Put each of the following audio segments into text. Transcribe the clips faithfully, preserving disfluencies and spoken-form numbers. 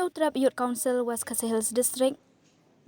Trep Youth Council West Khasi Hills District.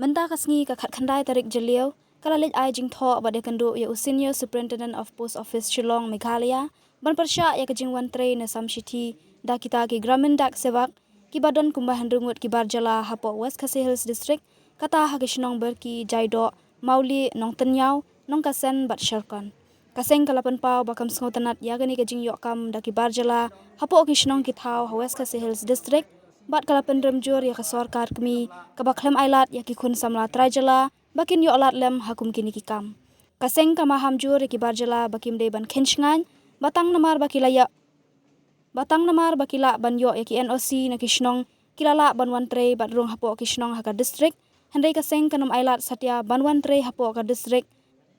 Mynta ka sngi ka khatkhyndai tarik Jylliew, ka la leit ai jingthoh bad ïakynduh ïa u Senior Superintendent of Post Office Shillong, Meghalaya, ban pyrshah ïa ka jingwan trei ne sam shithi da kita ki Gramin Dak Sevak, kiba don kumba hynriew ngut ki bar jylla hapoh West Khasi Hills District, kata ha ki shnong Barki, Jaidoh, Mawlieh, Nongtynniaw, Nongkasen bad Sherkon. Ka seng ka la pynpaw ba kam sngewtynnad ïa kane ka jingïoh kam da ki bar jylla hapoh ki shnong ki thaw ha West Khasi Hills District, bad ka la pynrem jur ïa ka sorkar kmie kaba khlem ailad ïa ki khun samla trai jylla ba kin ïoh lad lem ha kum kine ki kam. Ka seng ka maham jur ïa ki bar jylla ba kim dei ban kheiñ shngaiñ, ba tang namar ba ki la ïa ba tang namar ba ki lah ban ïoh ïa ki N O C na ki shnong, ki la lah ban wan trei bad rung hapoh ki shnong ha ka district, hynrei ka seng kan ym ailad satia ban wan trei hapoh ka district.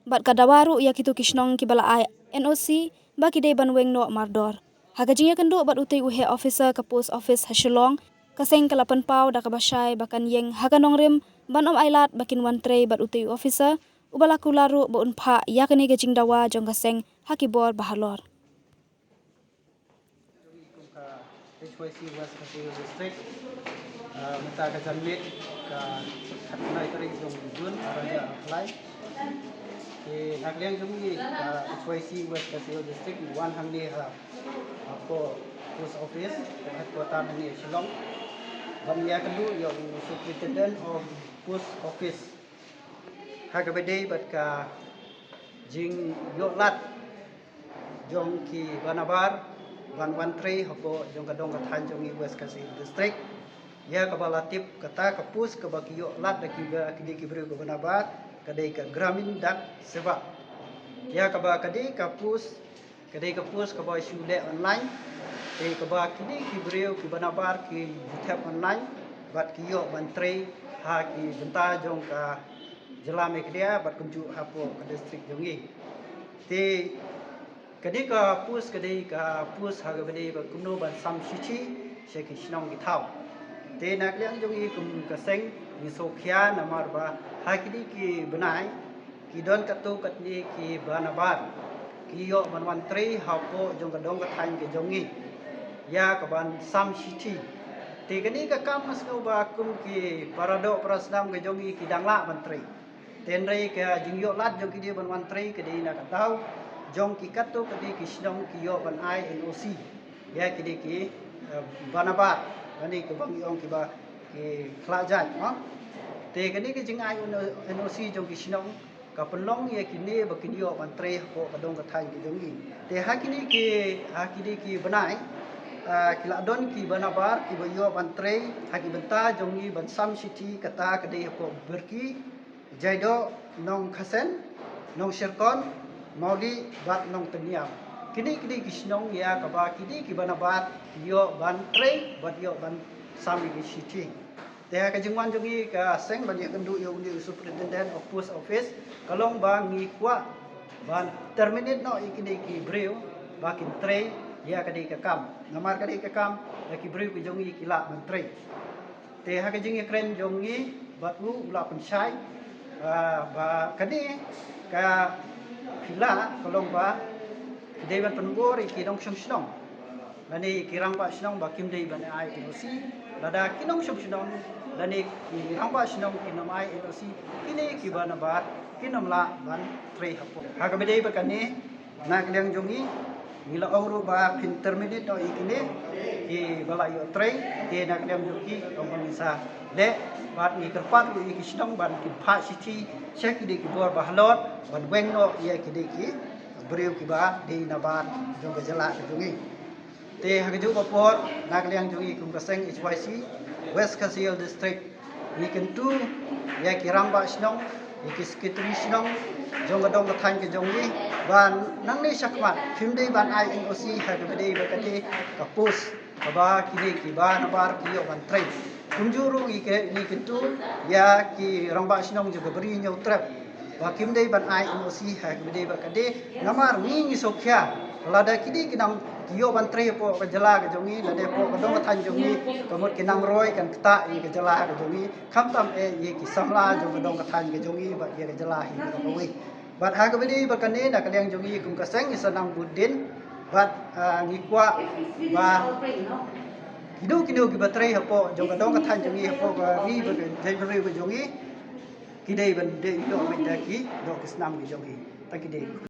Bad ka dawa ruh ïa kito ki shnong kiba la ai N O C ba ki dei ban weng noh mardor. Ha ka jingïakynduh bad utei u heh officer ka post office ha Shillong, ka seng ka la pynpaw da kaba shai ba kan ïeng ha ka nongrim ban ym ailad ba kin wan trei bad utei u officer, uba la kular ruh ba un phah ïa kane ka jingdawa jong ka seng ha ki bor ba halor. Kum ka H Y C West Khasi Hills District, ah, mynta ka janmiet ka khatkhyndai tarik jong Jun, ar hajar arphew lai. Te na ka liang jong ngi ka H Y C West Khasi Hills District ngi wan hangne ha, hapoh post office, ka headquarter hangne Shillong, ban ïakynduh ïa u Superintendent of Post Office ha kaba dei bad ka jingïoh lad jong kiba nabar ban wan trei hapoh jong ka dong ka thaiñ jong ngi West Khasi District. Ïa kaba la tip, kata ka post kaba ki ïoh lad da kiba, ki dei ki briew kiba nabar, ka dei ka Gramin Dak Sevak. Ïa kaba ka dei ka post, ka dei ka post kaba shu leh online. Te kaba ki dei ki briew kiba nabar ki ju thep online bad ki ïoh ban trei ha ki bynta jong ka jylla Meghalaya bad kumjuh hapoh ka district jong ngi. Te ka dei ka post, ka dei ka post ha kaba dei ba kumno ban sam shithi sha ki shnong ki thaw. Te na ka liang jong ngi kum ka seng ngi sngewkhia namar ba ha ki dei ki bnai ki don katto katne kiba nabar ki ïoh ban wan trei hapoh jong ka dong ka thaiñ ka jong ngi ïa ka ban sam shithi. Te kane ka kam nga sngew ba kum ki para doh para snam ka jong ngi ki dang lah ban trei. Te hynrei ka jingïoh lad jong ki dei ban wan trei ka dei na ka daw jong ki katto katne ki shnong ki ïoh ban ai N O C ïa ki dei ki, eh, ba nabar, lane kiba ngi ong kiba ki khlad jait, mo. Te kane ka jingai N O C jong ki shnong ka pynlong ïa kine ba kin ïoh ban trei hapoh ka dong ka thaiñ ka jong ngi. Te ha kine ki, ha kine ki bnai, ah, ki la don kiba nabar kiba ïoh ban trei ha ki bynta jong ngi ban sam shithi, kata ka dei hapoh Barki, Jaidoh, Nongkasen, Nongsherkon, Mawlieh bad Nongtynniaw. Kine ki dei ki shnong ïa kaba ki dei kiba nabar ïoh ban trei bad ïoh ban sam ïa ki shithi. Te ha ka jingwan jong ngi ka seng ban ïakynduh ïa une u Superintendent of Post Office, ka long ba ngi kwah ban terminate noh ïa kine ki briew ba kin trei ïa ka dei ka kam. Namar ka dei ka kam ïa ki briew ki jong ngi ki lah ban trei. Te ha ka jingïakren jong ngi bad u, u la pynshai, ah, ba kane ka phi lah, ka long ba ki dei ban pynbor ïa ki nongshong shnong lane ki rangbah shnong ba kim dei ban ai N O C. Lada ki nongshong shnong lane ki rangbah shnong kim ai N O C, kine kiba nabar kin ym lah ban trei hapoh. Ha kaba dei ba kane, na ka liang jong ngi, ngi la ong ruh ba phin terminate noh ïa kine kiba la ïoh trei. Te na ka liang jong ki, ong ba ngin sa leh bad ngi kyrpad ruh ïa ki shnong ban kin phah shithi sha ki dei ki bor ba halor ban weng noh ïa ki dei ki briew kiba dei nabar jong ka jylla ka jong ngi. Te ha kajuh ka por, na ka liang jong ngi kum ka seng H Y C West Khasi Hills District, ngi kyntu ïa ki rangbah shnong, ïa ki secretary shnong jong ka dong ka thaiñ ka jong ngi, ba nangne shakhmat phim dei ban ai N O C ha kaba dei ba ka dei ka post kaba kine kiba nabar ki ïoh ban trei. Kumjuh ruh ngi kyntu ïa ki rangbah shnong jong ka Bri Hynñiewtrep ba kim dei ban ai N O C ha kaba dei ba ka dei. Namar ngi ngi sngewkhia, lada ki dei ki nang ki ïoh ban trei hapoh ka jylla ka jong ngi, lada hapoh ka dong ka thaiñ jong ngi, ka mut ki nang roi kan ktah ïa ka jylla ka jong ngi, khamtam eh ïa ki samla jong ka dong ka thaiñ ka jong ngi bad ïa ka jylla hi baroh kawei. Bad ha kaba dei ba kane, na ka liang jong ngi kum ka seng ngi sa nang bud dien bad, ah, ngi kwah ba Kino kino kiba trei hapoh jong ka dong ka thaiñ jong ngi, hapoh ka ri bad ka jaitbynriew ka jong ngi, ki dei ban dei ïoh beit da ki doh ki snam ki jong ngi. Tang ki dei.